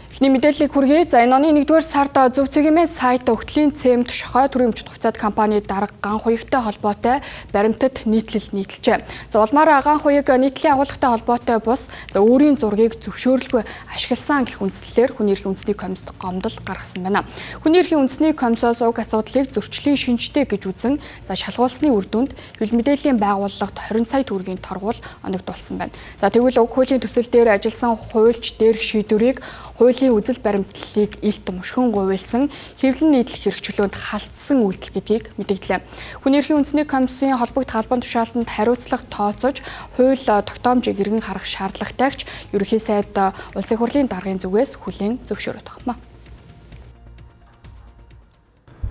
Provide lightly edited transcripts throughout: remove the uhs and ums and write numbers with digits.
Эхний мэдээллийг хүргэе. За, энэ оны 1-р сард Зөв цэгийн сайт Огтлын ЦЭМ Тушхой төрийн өмчт хувьцаат компани дарга Ган Хуягтай холбоотой баримтат нийтлэл нийтэлжээ. За, улмаар Ган Хуяг нийтлийн агуулгатай холбоотой бус, за, өөрийн зургийг зөвшөөрлгүй ашигласан гэх үндслээр хүний эрхийн үндэсний комиссод гомдол гаргасан байна. Хүний эрхийн үндэсний комиссоос уг асуудлыг зөрчлийн шинжтэй гэж үзэн, за, шалгуулсны үр дүнд хэвлэл мэдээллийн байгууллагад 20 сая төгрөгийн торгуул оногдуулсан байна. За, тэгвэл уг хуулийн төсөл дээр ажилласан хуульч дээрх шийдвэрийг хуулийн үзэл баримтлалыг илт мушгин гуйлсан, хэвлэн нийтлэх эрх чөлөөнд халтсан үйлдэл гэдгийг мэдэгдлээ. Хүний эрхийн үндэсний комиссийн холбогдох албан тушаалтанд хариуцлага тооцож, хууль тогтоомжийг эргэн харах шаардлагатайгч ерөнхий сайд Улсын хурлын даргын зүгээс хүлээн зөвшөөрөх юм.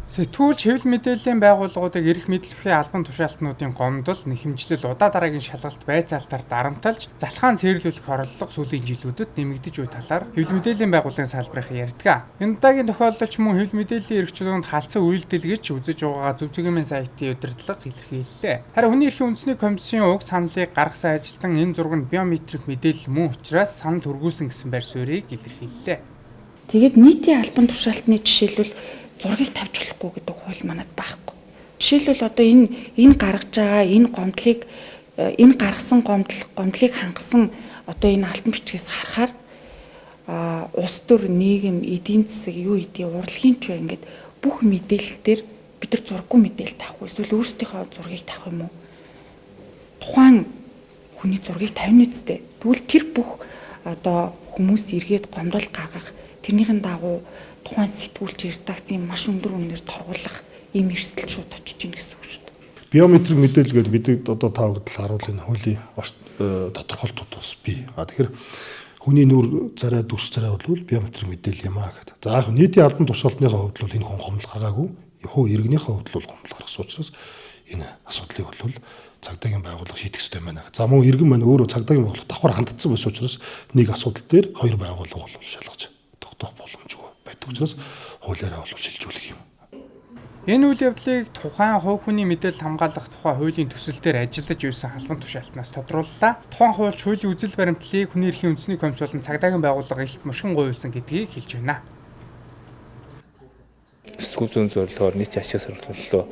Сэтгүүлч, хэвлэл мэдээллийн байгууллагуудыг эрх мэдэл бүхий албан тушаалтнуудын гомдол, нэхэмжлэл, удаа дараагийн шалгалт байцаалтаар дарамталж, залхаан цэвэрлүүлэх оролдлого сүүлийн жилүүдэд нэмэгдэж буй талаар хэвлэл мэдээллийн байгууллагын салбарын ярьдаг. Энэ удаагийн тохиолдол ч мөн хэвлэл мэдээллийн эрх чөлөөнд халдсан үйлдэл гэж үзэж байгаа Зөв цэгийн сайтын удирдлага илэрхийллээ. Харин хүний эрхийн үндэсний комиссийн уг саналыг гаргасан ажилтан энэ зураг нь биометрик мэдээлэл мөн учраас санал хүргүүлсэн гэсэн байр суурийг илэрхийллээ. Тэгээд нийтийн албан тушаалтны жишээлбэл зургийг тавьж болохгүй гэдэг хууль манад байхгүй. Жишээлбэл, одоо энэ гаргаж байгаа энэ гомдлыг, энэ гаргасан гомдлыг хангасан одоо энэ алтан бичгээс харахаар улс төр, нийгэм, эдийн засаг, юу эдийн урлагийн ч бай, ингээд бүх мэдээлэл дээр бид нар зураггүй мэдээлэл тавих уу, эсвэл өөрсдийнхөө зургийг тавих юм уу? Тухайн хүний зургийг тавина үсттэй. Тэгвэл тэр бүх одоо хүмүүс эргээд гомдол гаргах, тэрнийхэн дагуу тухайн сэтгүүлч, редакцийн маш өндөр үнээр торгуулах ийм эрсдэл шууд очиж гин гэсэн үг шүү дээ. Биометрик мэдээлэл гэдэг бид одоо та бүгд л харуул, энэ хуулийн тодорхойлолтууд бас бий. А тэгэхээр хүний нүүр царай, дүрс царай бол биометрик мэдээлэл юм аа гэдэг. За, яг нийтийн албан тушаалтныхаа хувьд бол энэ хүн гомдол гаргаагүй. Хувь иргэнийхээ хувьд бол гомдол гаргасан учраас энэ асуудлыг бол цагдаагийн байгууллага шийдэх ёстой байна. За, мөн иргэн маань өөрөө цагдаагийн байгууллага давхар хандсан байсан учраас нэг асуудал дээр хоёр байгууллага бол шалгаж тогтоох боломжгүй байдаг учраас хуулиараа бол шилжүүлэх юм. Энэ үйл явдлыг тухайн хувь хүний мэдээлэл хамгаалах тухай хуулийн төсөл дээр ажиллаж байсан албан тушаалтнаас тодрууллаа. Тухайн хуульч хуулийн үзэл баримтлалыг хүний эрхийн үндэсний комисс болон цагдаагийн байгууллага илт мушгин гуйлсан гэдгийг хэлж байна. Сэтгүүл зүйн зорилгоор нийт ашиг сонирхлоо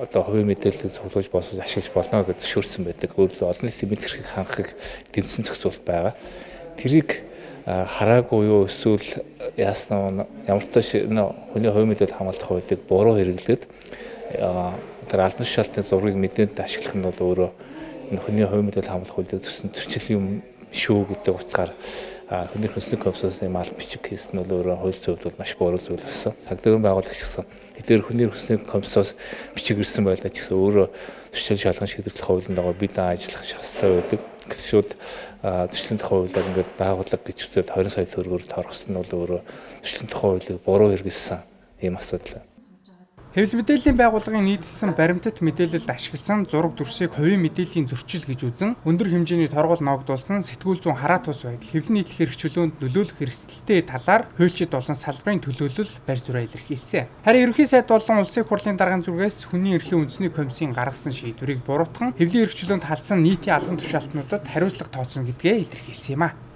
одоо хувийн мэдээллийг цуглуулж босгож ашиглаж болно гэж зөвшөөрсөн байдаг. Өөрөлд олон нийтийн мэдээлэл эрхийг хангахыг дэмжсэн зохицуулалт байгаа. Тэрийг хараагүй юу, эсвэл яасан, ямар ч хүний хувийн мэдээлэл хамгаалах хуулийг буруу хэрэглээд тэр албан тушаалтны зургийг мэдээлэлд ашиглах нь бол өөрөө энэ хүний хувийн мэдээлэл хамгаалах хуулийг зөрчил юм шүү гэдэг утгаар хүний хөндлөн комиссоос юм аль бичиг хийсэн нь бол өөрөө хууль зөвлөл бол маш буруу зүйл болсон. Цагдаагийн байгуулагч гэсэн эдгээр хүний хөндлөн комиссоос бичиг ирсэн байлаа ч гэсэн өөрөө зөрчил шалган шийдвэрлэх хуулийн дагуу бид ажиллах ёстой байдаг. Шууд зөрчлийн тухай хуулиар ингээд байгууллага гэж үзээд 20 сая төгрөгөөр торгосон нь бол өөрөө зөрчлийн тухай хуулийг буруу хэрэглэсэн ийм асуудал. Хэвлэл мэдээллийн байгууллагын нийтэлсэн баримтат мэдээлэлд ашигласан зураг дүрсийг хувийн мэдээллийн зөрчил гэж үзэн өндөр хэмжээний торгуул ногдуулсан сэтгүүл зүйн хараа тус байдал хэвлэл нийтлэх эрх чөлөөнд нөлөөлөх эрсдэлтэй талаар хуульчид болон салбарын төлөөлөл барь зураа илэрхийлсэн. Харин ерөнхий сайд болон улсын хурлын даргын зүргээс хүний эрхийн үндэсний комиссийн гаргасан шийдвэрийг буруутган хэвлэлийн эрх чөлөөнд халдсан нийтийн албан тушаалтнуудад хариуцлага тооцно гэдгээ илэрхийлсэн юм а.